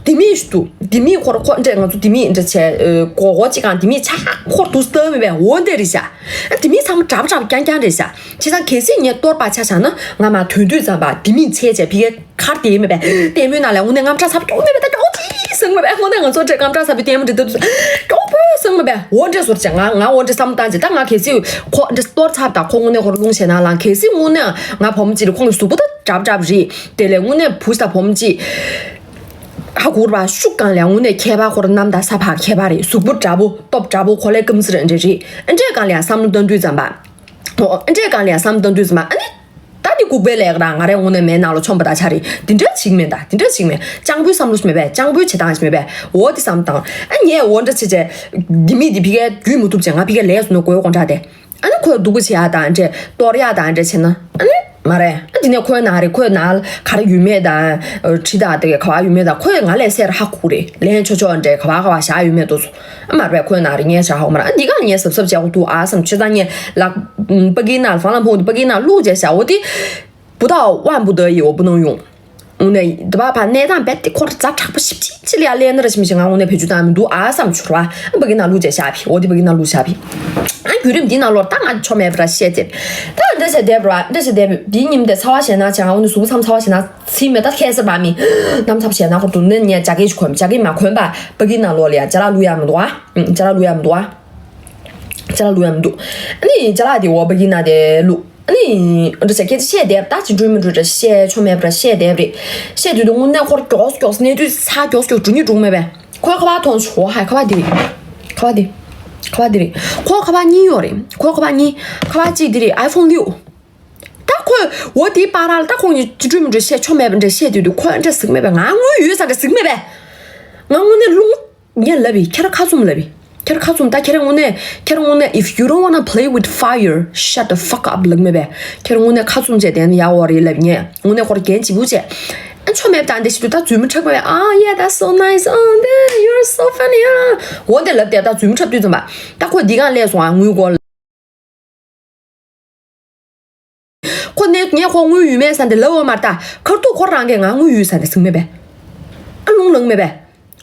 དེ་མི་ཞིག་འདུག་དེ་མི་ཁོར་ཁོ་འདྲས་ང་ཚོ་དེ་མི་འདྲ་བྱས་གོ་གོ་ཅིག་གང་དེ་མི་ཆག་ཁོར་དུ་སྟབས་མེད་པའི་འོ་འདྲ་རེད་ཤག་དེ་མི་ཚང་མ་གྲབ་གྲབ་རྐྱང་རྐྱང་རེད་ཤག་བྱས་ཙང་གལ་སྲིད་ངས་གཏོར་པ་ཆ་བཞག་ན་ང་མ་ཐོན་དུས་ཙམ་པ་དེ་མི་ཆེ་བྱས་ཕི་གའི། ཁར་དེ་མེད་པས། ལྟད་མོའི་ནང་ལ་དངོས་གནས་དངངས་སྐྲག་ཚ་པོ་ཀྱོག་མེད་པས། ད་ཀྱོག་ཅིག་སང་མེད་པས། དངོས་གནས་ང་ཚོ་འདྲེ་དངངས་སྐྲག་ཚ་པོའི་ལྟད་མོ་འདྲེ་ད་ཀྱོག་པོ་སང་མེད་པས། འོ་འདྲེ་ཟོར་ཅིག་ང་ང་འོ་འདྲེ་བསམ་བཏང་ཅིག་ད་ང་གལ་སྲིད་ཁོ་འདྲེ་གཏོར་ཚབ་དང་ཁོ་དངོས་གནས་ཁོ་རླུང་ཞེ་ན་ལངས། གལ་སྲིད་དངོས་གནས་ང་བུ་མོ་ཅིག་ལ་ཁོང་གི་གཟུགས་པོ་ད་འདྲ་འདྲ་རེད། དེ་ལས་དངོས་གནས་བུ་ཞིག་དང་བུ་མོ་ཅིག་ཧ་གོ་ར་ཤུགས་གང་ལས་དངོས་གནས་ཁྱད་པར་ཁོ་ར་གནམ་དང་ས་བར་ཁྱད་པར་རེད། གཟུགས་པོ་འདྲ་པོ་སྟོབས་འདྲ་པོ་ཁོ་ལས་སྐམ་སི་རེད་འདྲེ་རེད། འདྲེ་གང་ལས་བསམ་བློ་བཏང་དུས་ཙམ་པ། འོ་འདྲེ་གང་ལས་བསམ་བཏང་དུས་ཙམ་པ་ཨ་ནི། ད་འདི་ལྐུགས་པའི་ལས་ཀ་རང་ང་རའི་དངོས་གནས་མའི་ནང་ལ་མཆོངས་པ་དང་ཆ་རེད། འདི་འདྲ་ཞིག་མེད། ད་འདི་འདྲ་ཞིག་མེད། སྤྱང་པོའི་བསམ་བློ་ཞིག་མེད་པས། སྤྱང་པོའི་བྱེད་སྟངས་ཞིག་མེད་པས། འོ་འདི་བསམ་བཏང་ཨ་ངས་འོ་འདྲ་བྱེད་བྱས། འདི་མི་འདི་ཕི་གའི་རྒྱུད་མི་ཐུབ་བྱས་ང་ཕི་གའི་ལས་སུ་ནོ་དགོས་དགོངས་དྲག་དེ། ཨ་ནི་ཁོས་སྡུག་པོ་བྱེད་ཡ་དང་འདྲེ་གཏོར་ཡ་དང་འདྲེ་བྱེད་ན་ཨ་ནི་མ་རེད། ཨ་འདི་ནས་ཁོའི་ནང་རེད། ཁོའི་ནང་ག་རེ་ཡོད་མེད་དང་གྲི་དང་དེ་ག་བ་ཡོད་མེད་དང་ཁོས་ང་ལས་སེར་ཧ་གོ་རེད། ལན་ཆོག་ཆོག་འདྲེ་ག་བ་ག་བ་བཞག་ཡོད་མེད་དུ་སོ། ཨ་མ་རེད། ཁོའི་ནང་རེད། ངས་བྱ་ཧོ་མ་རེད། ཨ་འདི་ག་ངས་གཟབ་གཟབ་བྱས་འོ་འདུག་ཨ་བསམ་ཆུ་ཚང་ངས་ལག་པ་ཀི་ན་ཧྥང་ལང་ཕུང་དུ་པ་ཀི་ན་བླུགས་བྱས་བྱ་འོ་དེ། 不到万不得已我不能用。 འོ་ནས་དེ་བ་ཕ་གནས་སྟངས་རྦད་དེ་ཁོ་ར་ཛ་དྲག་པོ་ཞིབ་ཅིག་ཅི་ལ་ཡ་ལས་ན་ར་ཞིམ་ཞིག་ང་དངོས་གནས་བེད་སྤྱོད་བཏང་མི་འདུག་ཨ་བསམ་ཆུ་ར་བ། ཨ་པ་ཀི་ན་བླུགས་བྱས་བཞག་ཕི་འོ་དེ་པ་ཀི་ན་བླུགས་བཞག་ཕི། ཨ་བརྒྱུད་རིམ་འདི་ནང་ལོར་ད་ང་ཆོ་མེད་པ་ར་བཤད་དེ། ད་འདྲ་བྱས་བསྡད་པ་ར་འདྲ་བྱས་བསྡད་པ་འདིའི་ཉིན་དེ་ཚ་བ་བྱས་ན་བྱས་ང་དངོས་གནས་གཟུགས་པོ་ཚམ་ཚ་བ་བྱས་ན་ཚིག་མེད། ད་ཁྱད་གསར་པ་མི་གནམ་ཚབ་བྱས་ན་ཁོ་དུ་ནས་ངས་ཇ་ཀེ་ཞིག་གོན། ཇ་ཀེ་མ་གོན་པ་པ་ཀི་ན་ལོ་ལ་ཡ་ཅ་ལག་བླུགས་ཡ་མི་འདུག་ཨ། ཅ་ལག་བླུགས་ཡ་མི་འདུག་ཨ། ཅ་ལག་བླུགས་ཡ་མི་འདུག་ཨ་ནི་ཅ་ལག་དེ་འོ་པ་ཀི་ན་དེ་བླུགས། ཨ་ནི་འདྲ་ཟེར་སྐད་ཆ་བཤད་བསྡད་པ་ད་ཅི་འགྲུལ་མི་འགྲུལ་འདྲ་བཤད་ཆོ་མེད་པ་འདྲ་བཤད་བསྡད་པ་རེད། བཤད་དུས་དུ་དངོས་གནས་ཁོར་མགྱོགས་མགྱོགས་གནས་དུས་ཚ་མགྱོགས་མགྱོགས་འགྲོ་ཉིད་འགྲོ་མེད་པས། ཁོའི་ཁ་པར་མཐོང་བྱུང་། ཧའི་ཁ་པར་འདི་རེད། ཁ་པར་འདི། ཁ་པར་འདི་རེད། ཁོའི་ཁ་པར་གཉིས་ཡོད་རེད། ཁོའི་ཁ་པར་གཉིས། ཁ་པར་གཅིག་འདི་རེད། ཨའི་ཕོན་ལེའུ། ད་ཁོས་འོ་དེའི་བར་ལ་ད་ཁོང་གཉིས་ཅི་འགྲུལ་མི་འགྲུལ་བཤད་ཆོ་མེད་པ་འདྲ་བཤད་དུས་དུ་ཁོས་འདྲ་ཟིག་མེད་པས། ང་དངུལ་ཡོད་ས་འདྲ་ཟིག་མེད་པས། ང་དངོས་གནས་རླུང་ངས་ལབ་ཡིན། ཁྱེད་རང་ཁ་བཙུམ་ལབ་ཡིན། ཁྱེད་རང་ཁ་བཙུམ། ད་ཁྱེད་རང་དངོས་གནས་ཁྱེད་རང་དངོས་གནས་if you don't wanna play with fire, shut the fuck up ལབ་མེད་པས། ཁྱེད་རང་དངོས་གནས་ཁ་བཙུམ་བྱས་དེ་ནི་ཡག་འོ་རེད་ལབ་ངས་དངོས་གནས་ཁོར་འགན་ལྗིད་པོ་བྱས། ཨ་ཆོ་མེད་པ་ད་འདི་ཞིག་ཏུ་ད་རྫུན་མ་འཁྲབ་པས། ཨ་yeah, that's so nice, oh, you're so funny, ཨ། འོ་འདི་ལབ་དེ་ད་རྫུན་མ་འཁྲབ་དུས་ཙམ་པ་ད་ཁོ་འདི་གང་སླེབས་སོང་ཨ་དངུལ་སྒོར། ཁོ་ནས་ངས་ཁོ་དངུལ་ཡོད་མེད་ས་འདི་ལབ་འོ་མ་ད་ཁར་ཐུག་ཁོ་རང་གིས་ང་དངུལ་ཡོད་ས་འདི་ཟིག་མེད་པས། ཨ་རླུང་ལངས་མེད་པས།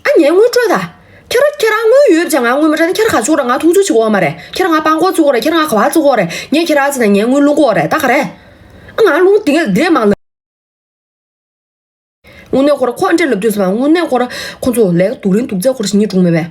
ཨ་ངའི་དངུལ་སྤྲོད་ད། ཁྱེད་རང་ཁྱེད་རང་དངུལ་ཡོད་བྱས་ང་དངུལ་མ་སྤྲད་ན་ཁྱེད་རང་ག་ཚུགས་ར། ང་ཐུག་ཚུགས་བྱེད་དགོས་མ་རེད། ཁྱེད་རང་ང་སྤང་གོ་ཚུགས་དགོས་རེད། ཁྱེད་རང་ང་ག་བ་ཚུགས་དགོས་རེད། ངས་ཁྱེད་རང་ཚེ་ན་ངའི་དངུལ་བླུག་གོ་རེད། ད་ག་རེད། ཨ་ང་རླུང་དེ་གས་དེ་མང་ལ། དངོས་གནས་ཁོ་ར་ཁོ་འདྲས་ལབ་དུས་ཙམ་པ་དངོས་གནས་ཁོ་ར་ཁོ་ཚོ་ལས་ཀ་སྡུག་རིང་སྡུག་ཚད་ཁོ་ར་ཞིག་ཉིད་གྲུང་མེད་པས།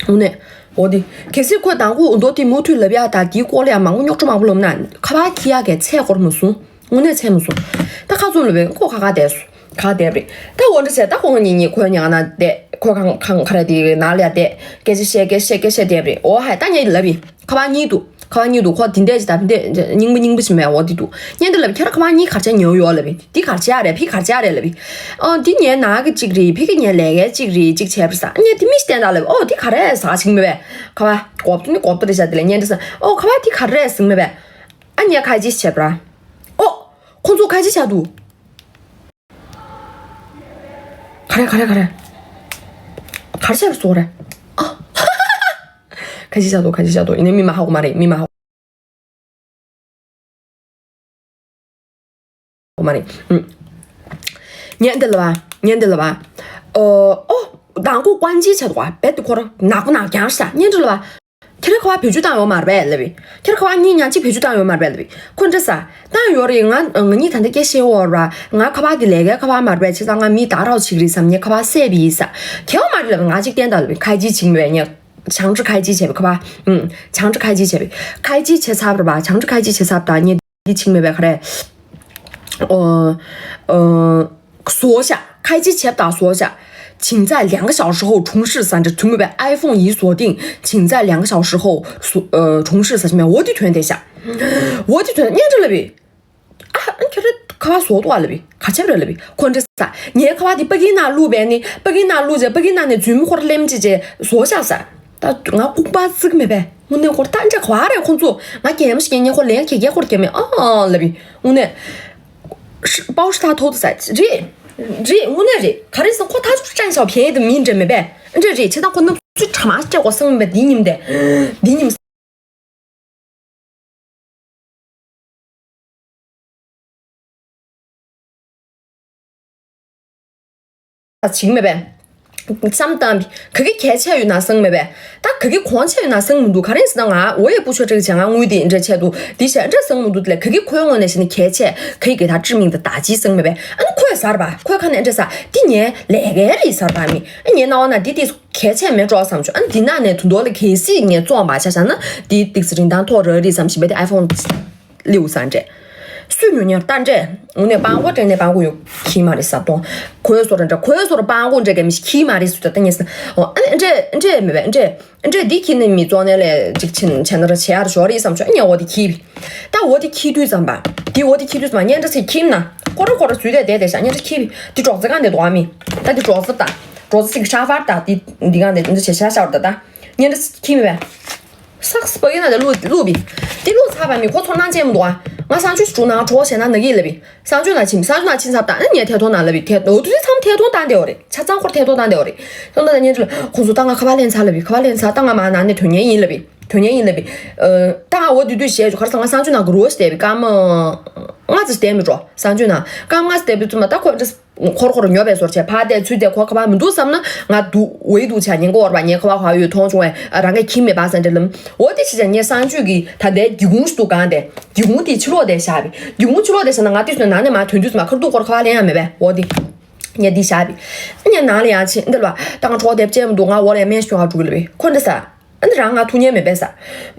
དངོས་གནས། འོ་དེ། གལ་སྲིད་ཁོས་དང་པོ་འདོ་དེ་མུ་མཐུད་ལབ་ཡག་དང་དེའི་སྐོར་ལ་ཡང་མང་པོ་རྙོག་དྲ་མང་པོ་ལབ་ན་ཁ་པར་འཁྱེར་ཡག་གི་ཚད་སྐོར་མ་སོང་། དངོས་གནས་ཚད་མ་སོང་། ད་ཁ་ཚུམ་ལབ་པས་ཁོ་ཁ་ཁ་བསྡད་སོང་། ཁ་བསྡད་པ་རེད། ད་འོ་འདྲ་བྱས། ད་ཁོ་ང་གཉིས་གཉིས་ཁོའི་ཉལ་ཁང་ནང་བསྡད། ཁོ་ཁང་ཁང་ཁ་ར་དེའི་ནང་ལ་ཡ་བསྡད། སྐད་ཆ་བཤད་སྐད་ཆ་བཤད་སྐད་ཆ་བཤད་བསྡད་པ་རེད། འོ་ཧ། ད་ངས་ལབ་ཡིན། ཁ་པར་གཉིས་འདུག་ཁ་པར་གཉིས་འདུག་ཁོ་དེ་འདྲས་ཅིག་ད་དེ་འདྲས་རྙིང་པ་རྙིང་པ་ཞིག་མེད། འོ་དེ་འདུག་ངས་འདི་ལབ། ཁྱེད་རང་ཁ་པར་གཉིས་ག་རེ་བྱས་ཉོས་ཡོད་ལབ་ཡིན། འདི་ག་རེ་བྱས་རེད། ཕི་ག་རེ་བྱས་རེད་ལབ་ཡིན། ཨ་འདི་ངའི་ནང་གི་གཅིག་རེད། ཕི་གི་ངའི་ལས་ཀའི་གཅིག་རེད། གཅིག་བྱས་པ་རེད་ཟེར། ངས་དེ་མི་ཞིག་བསྟན་དང་ལབ། ཨོ་དེ་ག་རེ་ཟ་ཅིག་མེད་པས། ཁ་པར་གོབ་ཏོ་ནི་གོབ་ཏོ་རེད་ཤག་དེ་ལ་ངས་འདི་ཟེར། ཨོ་ཁ་པར་དེ་ག་རེ་ཟིག་མེད་པས། ཨ་ངས་ཁ་ཅིག་བྱས་པ་ར། ཨོ་ཁོང་ཚོ་ཁ་ཅིག་བྱ་འདུག་ག་རེ་ག་རེ་ག་རེ། ག་རེ་བྱས་པ་སོ་རེད། ཨ་ཁ་ཅིག་བྱ་འདུག་ཁ་ཅིག་བྱ་འདུག་ཡིན་ནའི་མི་མ་ཧ་གོ་མ་རེད། མི་མ་ཧ་གོ་མ་རེད། ངས་འདི་ལབ་པ། ངས་འདི་ལབ་པ། ཨོ་ཨོ། དང་པོ་ཀོན་ཅི་བྱ་འདུག་པ། རྦད་དེ་ཁོ་རང་ནག་པོ་ནག་རྐྱང་ཤ། ངས་འདི་ལབ་པ། ཁྱེད་རང་ཁ་པར་བེད་སྤྱོད་བཏང་ཡོད་མ་རེད་པས་ལབ་པས། ཁྱེད་རང་ཁ་པར་གཉིས་ཉག་གཅིག་བེད་སྤྱོད་བཏང་ཡོད་མ་རེད་པས་ལབ་པས། ཁོ་འདྲ་ཟེར། བཏང་ཡོད་རེད། ང་ང་གཉིས་ད་ལྟ་སྐད་བཤད་ཡོད་ར། ང་ཁ་པར་དེ་ལས་ཀའི་ཁ་པར་མ་རེད་པས། བྱས་ཙང་ང་མི་དགའ་རོགས་བྱེད་ཀྱི་རེད་བསམ། ངས་ཁ་པར་བསད་པ་ཡིན་ཟེར། ཁྱེད་རང་མ་རེད་ལབ་པས། ང་གཅིག་བསྟན་དང་ལབ་པས། ཁ་ཅིག་བྱིང་བས་ངས། བྱང་ཁྲི་ཁ་ཅིག་བྱས་པའི་ཁ་པར། ཨུམ། བྱང་ཁྲི་ཁ་ཅིག་བྱས་པའི། ཁ་ཅིག་བྱས་ཚར་བ་རེད་པ། བྱང་ཁྲི་ཁ་ཅིག་བྱས་ཚར་བ་དང་ངས་འདི་བྱིང་མེད་པའི་ག་རེ། ཨོ། ཨོ། 锁下，开机前打锁下，请在两个小时后重试三折。 ཐུང་མེད་པའི། iPhone 已锁定，请在两个小时后锁呃重试三折。 འོ་དེ་ཐོན་བསྡད་ཤག་འོ་དེ་ཐོན། ངས་འདི་ལབ་པས། ཨ་ཨ་ཁྱོད་རང་ཁ་པར་བཟོ་འདུག་ཨ་ལབ་པས། ག་རེ་བྱས་པ་རེད་ལབ་པས། ཁོ་འདྲ་ཟེར། ངའི་ཁ་པར་དེ་པ་ཀིའི་ནང་བླུགས་པས་ནི། པ་ཀིའི་ནང་བླུགས་རྗེས་པ་ཀིའི་ནང་ནས་རྫུན་མ་ཁོ་རང་ལེན་བྱས་རྗེས་བཟོ་བཞག་ཟེར། ད་ང་ལྐུགས་པ་བརྩི་གི་མེད་པས། དངོས་གནས་ཁོ་རང་ད་འདྲ་ག་པར་རེད། ཁོ་ཚོ་ང་གད་མོ་ཞིག་ངས་ཁོ་ལན་གད་རྒྱག་ཁོ་རང་གད་མེད། ཨ་ཨ་ལབ་པས། དངོས་གནས། 包是他偷的 ཟེར། རེད། རེད། དངོས་གནས་རེད། ག་རེ་ཟེར། ཁོ་ད་ཅང་ཞའོ་ཕིང་དེ་མིན་འདྲ་མེད་པས། འདྲ་རེད། བྱས་ཙང་ཁོ་ནི་ཚུལ་ཁྲ་མ་སྤྲད་གོ་སང་མེད་པས། འདི་ཉིན་དེ། འདི་ཉིན། བྱིང་མེད་པས། བསམ་བཏང་། ག་གི་གལ་ཆེ་ཡོད་ན་སང་མེད་པས། ད་ག་གི་གོང་ཆེ་ཡོད་ན་སང་མི་འདུག་ག་རེ་ཟེར་ན་ང་འོ་ཡེ་པུ་ཆོས་ཁྲིག་བྱས། ང་དངུལ་དེ་འདྲ་ཆེ་འདུག་འདི་བྱས་འདྲ་སང་མི་འདུག་དེ་ལས་ག་གི་ཁོའི་ངོས་ནས་བཤད་ན་གལ་ཆེ། ག་གི་གི་ད་ཅི་མིང་ད་ད་ཅི་སང་མེད་པས། ཨ་ནི་ཁོས་ཟེར་བ། ཁོས་ཁ་ནས་འདྲ་ཟེར། འདི་ངའི་ལས་ཀའི་རེད་ཟེར་བ། མི་ཨ་ངའི་སྣང་བ་ན་འདི་དེ་གལ་ཆེ་མེད་འགྲོ་བསམ་བྱུང་། ཨ་ནི་འདི་ནང་ནས་དུ་མདོ་ལ་གལ་སྲིད་ངས་བཙོང་བ་ཆ་བཞག་ན་འདི་ཏིག་ཙི་རིན་ཐང་མཐོ་ར་རེད་བསམ་བཞིན་པས། དེ་iPhone ལིའུ་ས་འདྲས། སུས་ཉོ་ཉར་ལྟ་འདྲས། དངོས་གནས་སྤྲང་པོ་དྲན་ནས་སྤྲང་པོ་ཡོད་ཁྱི་མ་རེད་ཟ་གཏོང་། ཁོའི་སོ་ར་འདྲ། ཁོའི་སོ་ར་སྤྲང་པོ་འདྲས་ག་མི་ཤི་ཁྱི་མ་རེད་ཟུ་ད་ད་ངས་ཟ། ཨོ་ཨ་ནི་འདྲས་འདྲས་མེད་པས། འདྲས་འདྲས་འདི་ཁྱི་ནི་མི་བཙོང་ནས་ལས་ཅིག་ཕྱིན་བྱས་ན་ར་བྱེད་ཡར་ཞོར་རེད་བསམ་བྱུང་། ཨ་ངས་འོ་དེ་ཁྱི་བི། ད་འོ་དེ་ཁྱི་དུས་ཙམ་པ། འདི་འོ་དེ་ཁྱི་དུས་ཙམ་པ་ངས་འདྲ་ཟེར་ཁྱིམ་ན་ཁོ་ར་ཁོ་ར་ཟུས་དེ་བསྡད་བསྡད་ཤག་ངས་འདྲ་ཁྱི་བི། འདི་སྒྲོག་ཙེ་གང་དེ་འདུག་ཨ་མི། ད་འདི་སྒྲོག་ཙེ་ད། སྒྲོག་ཙེ་ཅིག་ཤ་ཧྥར་ད་འདི་འདི་གང་དེ་འདི་བྱེད་ཤ་ཤ་བར་ད་ད། ངས་འདྲ་ཁྱི་མེད་པས། སག་སི་པ་ཡིན་ན་དེ་བླུགས་བླུགས་པི། དེ་བླུགས་ཚར་བ་མི་ཁོ་ཚོར་སྣང་ཅན་མི་འདུག་ཨ། ང་གསང་སྤྱོད་ཞིག་དྲུང་ན་གྲོགས་བྱས་ན་ན་གི་ལབ་པི། གསང་སྤྱོད་ན་ཕྱིན། གསང་སྤྱོད་ན་ཕྱིན་ཚར་ད་ནི་ངས་ཐད་གཏོང་ན་ལབ་པི། ཐད་འོ་དུས་ཚང་མ་ཐད་གཏོང་བཏང་བསྡད་ཡོད་རེད། ཆ་ཚང་ཁོར་ཐད་གཏོང་བཏང་བསྡད་ཡོད་རེད། ཐད་གཏོང་ད་ངས་ཁོང་ཚོ་ད་ང་ཁ་པར་ལེན་ཚར་ལབ་པི། ཁ་པར་ལེན་ཚར་ད་ང་མ་ན་ནས་དོན་གཉེར་ཡིན་ལབ་པི། དོན་གཉེར་ཡིན་ལབ་པི། ད་ང་འོ་དུས་དུས་བྱས་ཆོག་ག་རེ་ཟེར་ང་གསང་སྤྱོད་ན་གི་རོ་ཞིག་བསྡད་པི་སྐར་མ་ལྔ་ཙམ་བསྡད་མི་འགྲོ། གསང་སྤྱོད་ན་སྐར་མ་ལྔ་ཙམ་བསྡད་པི་ཙུ་མ་ད་ཁོ་འདྲ། ཁོར་ཁོར་ཉོ་བའི་ཟོར་བྱས་ཕར་བལྟས་ཚུར་བལྟས། ཁོ་ཁ་པར་མི་འདུག་བསམ་ན་ང་འདུག་འོ་ཡི་འདུག་བྱས། ཉེན་ཁ་བར་བ་ངས་ཁ་པར་ཧ་ཡོད་མཐོང་བྱུང་བས། ཨ་རང་གིས་ཁྱིམ་མེད་པ་ས་འདྲ་ལམ། འོ་དེ་བྱས་བྱས་ངས་གསང་སྤྱོད་ཀྱི་ད་ལྟའི་སྒེའུ་ཁུང་ཞིག་འདུག་གང་དེ་སྒེའུ་ཁུང་དེའི་ཕྱི་ལོགས་དེ་བཞག་པས། སྒེའུ་ཁུང་ཕྱི་ལོགས་དེ་བཞག་ན་ང་དེ་ཚོའི་ནང་ནས་མར་ཐོན་དུས་ཙམ་པ་ཁ་ཐུག་ཁོར་ཁ་པར་ལེན་ཡ་མེད་པས། འོ་དེ་ངས་འདི་བཞག་པས། ངས་ནང་ལ་ཡང་ཕྱིན་འདི་ལ་བ་ད་ང་གྲོགས་དེབ་ཅན་མི་འདུག་ང་འོག་ལ་ཡང་སྨན་ཞིག་ཉོ་བར་འགྲོ་གི་ལབ་པས། ཁོ་འདི་ཟ། ཨ་ནི་རང་ང་ཐུག་ཉན་མེད་པས་ས།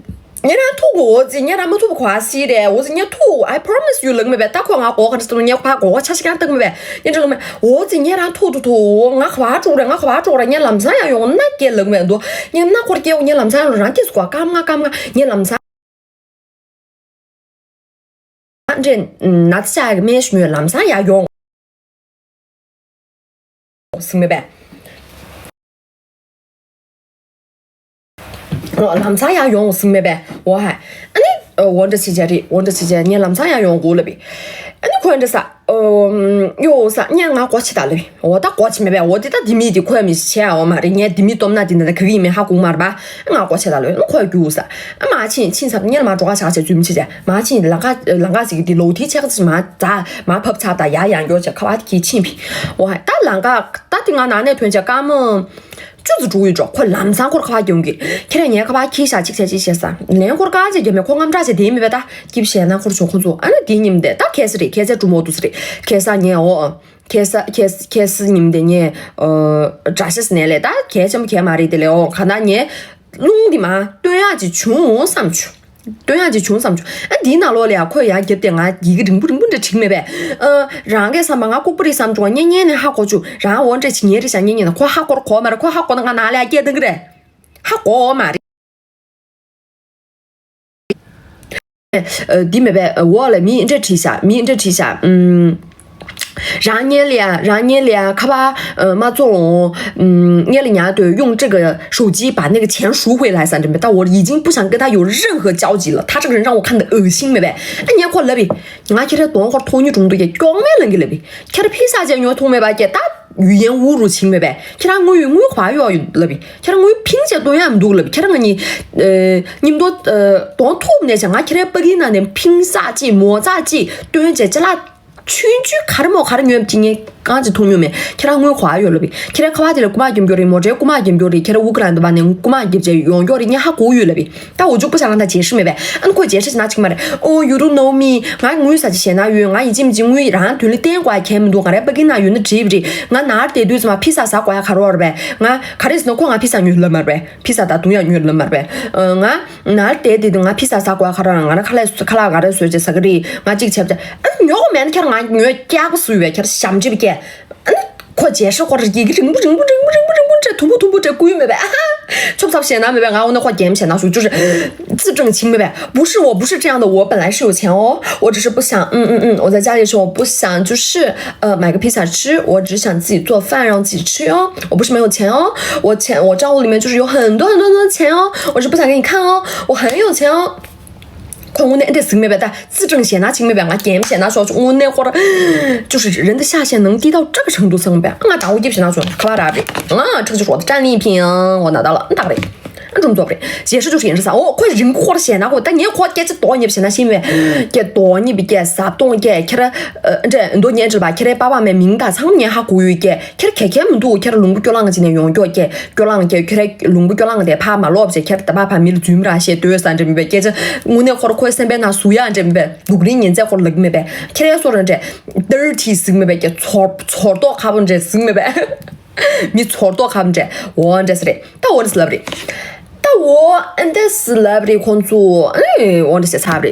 ཉེ་རང་ཐུག་གོ་འོ་ཙི་ཉེ་རང་མ་ཐུག་པ་གོ་ཨ་སི་རེད། འོ་ཙི་ཉེ་ཐུག I promise you ལབ་མེད་པས། ད་ཁོ་ང་གོ་ག་འདྲ་སོང་ཉེ་ཁོ་ཕ་གོ་ག་ཆ་ཞིག་ཀྱང་བཏང་མེད་པས། ཉེ་འདྲ་ལབ་མེད། འོ་ཙི་ཉེ་རང་ཐུག་ཐུག་ཐུག་ང་ག་བ་འགྲོ་རེད། ང་ག་བ་འགྲོ་རེད། ཉེ་ལམ་སང་ཡང་ཡོང་ན་སྐད་ལབ་མེད་འདུག་ཉེ་ན་ཁོར་སྐད་འོ་ཉེ་ལམ་སང་ཡང་རང་སྐད་སུ་གོ་སྐམ་ང་སྐམ་ང་ཉེ་ལམ་སང་འདྲེ་ན་ཚ་ཡག་མེད་ཞུ་མེད་ལམ་སང་ཡང་ཡོང་། ཟིན་མེད་པས། ལམ་སང་ཡང་ཡོང་ཟིན་མེད་པས། འོ་ཧ། ཨ་ནི་འོ་འདྲ་ཟེར་བྱས་རེད། འོ་འདྲ་ཟེར་བྱས་ངས་ལམ་སང་ཡང་ཡོང་དགོས་ལབ་པས། ཨ་ནི་ཁོས་འདྲ་ཟེར། ཨོ་ཡོ་ཟེར་ངས་ང་སྒོ་ཕྱེ་ད་ལབ་པས། འོ་ད་སྒོ་ཕྱེ་མེད་པས། འོ་དེ་ད་དེ་མི་དེ་ཁོས་མི་ཞིག་བྱས་འོ་མ་རེད། ངས་དེ་མི་སྟོབས་ན་དེ་འདྲ་ད་ག་གི་ཡིན་མིན་ཧ་གོ་མ་རེད་པ། ང་སྒོ་ཕྱེ་ད་ལབ་པས། ཁོས་རྒྱུགས་ཟེར། ཨ་མ་ཕྱིན་ཕྱིན་ཚར་ངས་མ་འགྲོ་ཁ་བཞག་བྱས་རྫུན་མི་བྱེད་བྱས་མ་ཕྱིན། ལམ་ཁ་ལམ་ཁ་ཟིག་གི་དེ་ལོག་དེ་ཆེ་ཁ་ཚིག་མ་ད་མ་ཕབ་ཚར་ད་ཡར་ཡང་མགྱོགས་བྱས་ཁ་བ་དེ་གིས་ཕྱིན་པས། འོ་ཧ། ད་ལམ་ཁ་ད་དེ་ང་ནང་ནས་ཐོན་བྱས་སྐར་མ་བཅུ་ཙམ་འགྲོ་ཡོད་འགྲོ། ཁོ་ལམ་སང་ཁོར་ཁ་བ་རྒྱུག་གི། ཁྱེད་རང་ངའི་ཁ་བ་ཁྱི་ཤ་གཅིག་བྱས་གཅིག་བྱས་ས་ལན་ཁོར་ཀ་ཅེ་རྒྱ་མེད། ཁོ་རྔམ་དྲག་བྱས་དེ་མི་བས། ད་སྐྱིབས་བྱས་ན་ཁོར་ཆོག་ཁོ་ཚོ། ཨ་ནི་དེ་ཉིན་དེ་ད་ཁ་སང་རེད། ཁ་སང་གྲུ་མོ་དུས་རེད། ཁ་སང་ངས་འོ་ཁ་སང་ཁ་སང་ཁ་སང་ཉིན་དེ་ངས་འོ་དགྲ་ཤ་ཟ་ནས་ལས་ད་གལ་ཆེན་པོ་གལ་མ་རེད། དེ་ལས་འོ་ག་ན་ངས་ རླུང་འདི་མ་སྟོན་ཡག་ཅིག་བྱུང་བསམ་བྱུང་། སྟོན་ཡག་ཅིག་བྱུང་བསམ་བྱུང་། ཨ་འདིའི་ནང་ལོགས་ལ་ཡ་ཁོས་ཡ་རྒྱབ་སྟེ་ང་ཡི་གེ་རིང་པོ་རིང་པོ་འདྲ་བྲིས་མེད་པས། ཨ་རང་གིས་བསམ་པ་ང་ལྐུགས་པ་རེད་བསམ་བྱུང་བ། སྙན་སྙན་ནས་ཧ་གོ་བྱུང་། རང་འོ་འདྲ་བྱེད་མཁན་རེད་ཤག་སྙན་སྙན་ནས། ཁོ་ཧ་གོ་ར་གོ་མ་རེད། ཁོ་ཧ་གོ་ན་ང་ནང་ལ་ཡ་སྐད་གཏོང་གི་རེད། ཧ་གོ་མ་རེད། ཨ་འདི་མེད་པས། འོག་ལ་མི་འདྲ་བྲིས་ཤག་མི་འདྲ་བྲིས་ཤག་ཨུམ། 然后呢，然后呢，看吧，呃，妈总，嗯，我的娘对用这个手机把那个钱赎回来噻，真的，但我已经不想跟他有任何交集了。他这个人让我看得恶心，没呗。哎，你要给我来呗，俺现在等会儿托你中毒也讲没人给来呗，看着披萨姐牛通没吧，给他语言侮辱情没呗，看着我有我话要有来呗，看着我拼些东西没都来呗，看着我你，呃，你们都呃，当土那些，俺看着不给那点披萨姐、摩炸姐，对这这啦。 ཆུང་ཆུང་ག་རེ་མོ་ག་རེ་ཉོས་ཅི་ངས་གང་ཅི་མཐོང་མྱོང་མེད། ཁྱེད་རང་དངུལ་ག་ཡོད་ལབ་པས། ཁྱེད་རང་ཁ་བ་དེ་ལ་རྐུ་མ་རྒྱབ་རྒྱུ་རེད། མོ་ཊའི་རྐུ་མ་རྒྱབ་རྒྱུ་རེད། ཁྱེད་རང་ཨུ་ཀ་རན་དུ་བ་ནས་རྐུ་མ་རྒྱབ་བྱས་ཡོང་རྒྱུ་རེད། ངས་ཧ་གོ་ཡོད་ལབ་པས། ད་འུ་ཅུག་པ་ཞག་ལ་ད་བརྗེད་ཤི་མེད་པས། ཨ་ནི་ཁོས་བརྗེད་ཤི་ན་ཅིག་མ་རེད། Oh, you don't know me. ང་དངུལ་ཟ་ཅི་ཞེ་ན་ཡོད། ང་ཡི་ཅི་མི་ཅི་དངུལ་རང་དོན་ལ་བརྟེན་དགོས་ཁྱད་མི་འདུག་ང་རའི་པ་ཀི་ན་ཡོད་ན་འགྲིག་པ་རེད། ང་ནར་བསྡད་དུས་ཙམ་པ་ཕི་ས་ཟ་དགོས་ཡ་ག་རེ་རེད་པས། ང་ག་རེ་ཟེར་ན་ཁོ་ང་ཕི་ས་ཉོས་ལབ་མ་རེད་པས། ཕི་ས་ད་དུང་ཡང་ཉོས་ལབ་མ་རེད་པས། ང་ནར་བསྡད་དེ་དུས་ང་ཕི་ས་ཟ་དགོས་ཡ་ག་རེ་རེད། ང་ར་ཁ་ལག་ཁ་ལག་ག་རེ་བཟོས་བྱས་ཟ་གི་རེད། ང་གཅིག་བྱས་པ་ཨ་ཉོ་གི་མེད་ན་ཁྱེད་རང་ང་ཉོས་སྐྱག་པ་བཟོས་པས། ཁྱེད་རང་ཞབས་འདྲེན་པ་སྐྱེ། ཨ་ནི་ཁོ་རྗེས་ཧྲི་ཁོ་ར་ཡི་གེ་རིང་པོ་རིང་པོ་རིང་པོ་རིང་པོ་རིང་པོ་འདྲ་དུམ་བུ་དུམ་བུ་འདྲ་བསྐུར་མེད་པས། ཨ་ཧ། ཆོབ་ཚབ་ཞེ་ན་མེད་པས། ང་འོ་ན་ཁོ་རྒྱན་ཞེ་ན་ཞུ་རྒྱུ་རེད། 字正腔 མེད་པས། 不是，我不是这样的，我本来是有钱哦，我只是不想，嗯嗯嗯，我在家里的时候我不想，就是呃买个披萨吃，我只是想自己做饭让自己吃哦，我不是没有钱哦，我钱我账户里面就是有很多很多很多钱哦，我是不想给你看哦，我很有钱哦。 ཁོ་དངོས་གནས་འདི་ཟིག་མེད་པས། ད་自正ཞེ་ན་ཅིག་མེད་པས། ང་རྒྱན་ཞེ་ན་ཤོག་དངོས་གནས་ཁོ་ར་ཅུ་ཤི་རེད། འདི་ཤ་ཞེ་ནང་འདི་ཐའོ་ཁྲག་གི་ཆང་དུ་སང་པས། ང་དྲ་བོ་སྐྱིབས་ཞེ་ན་ཤོག་ཁ་བ་ར་རེད། ང་ཁྲག་ཅུ་ཤོག་ད་ཀྲན་ལི་ཕིང་འོ་ན་ད་ལ་འདག་རེད། ཨ་འགྲོ་མཛོག་རེད། རྗེས་ཧྲི་ཅུ་ཤི་ཡིན་རེད་ས། འོ་ཁོ་རིང་ཁོ་ར་ཞེ་ན་ཁོ་ད་ངས་ཁོ་སྐད་ཆ་དོག་ཉེབ་ཞེ་ན་ཤི་མེད། སྐད་དོག་ཉེབ་སྐད་ཟབ་གཏོང་སྐད་ཁྱེད་ར་འདྲ་འདོ་ཉེ་འདྲ་བ་ཁྱེད་རའི་པ་པ་མའི་མིང་ད་ཚང་ངས་ཧ་གོ་ཡོད་སྐད། ཁྱེད་ག་གེ་མི་འདུག་ཁྱེད་ལུང་པ་སྐྱོ་ལང་ཅིག་ནས་ཡོང་ཀྱོག་ཀྱེ། སྐྱོ་ལང་ཀྱེ། ཁྱེད་ལུང་པ་སྐྱོ་ལང་དེ་ཕ་མ་ལོབ་ཅེ། ཁྱེད་ད་ཕ་ཕ་མི་ལ་རྫུན་ར་ཤེས་ལྟོས་ས་འདྲ་མི་བས་སྐད་ཆ། དངོས་གནས་ཁོ་ར་ཁོའི་སེམས་པའི་ནང་ཟུག་ཡ་འདྲ་མི་བས་སྡུག་རིང་ཉིན་མཚན་ཁོ་ར་ལབ་མི་བས། ཁྱེད་རའི་སོ་ར་འདྲ་ཏིར་ཊི་ཟིག་མི་བས་ཀྱེ། ཚོར་ཚོར་རྟོག་ཁ་པོ་འདྲ་ཟིག་མི་བས། མི་ཚོར་རྟོག་ཁ་པོ་འདྲ་འོ་འདྲ་ས་རེད། ད་འོ་འདྲ་ས་ལབ་རེད། ད་འོ་འདྲ་ས་ལབ་རེད་ཁོང་ཚོ། ཨེ་འོ་འདྲ་ས་ཚབ་རེད།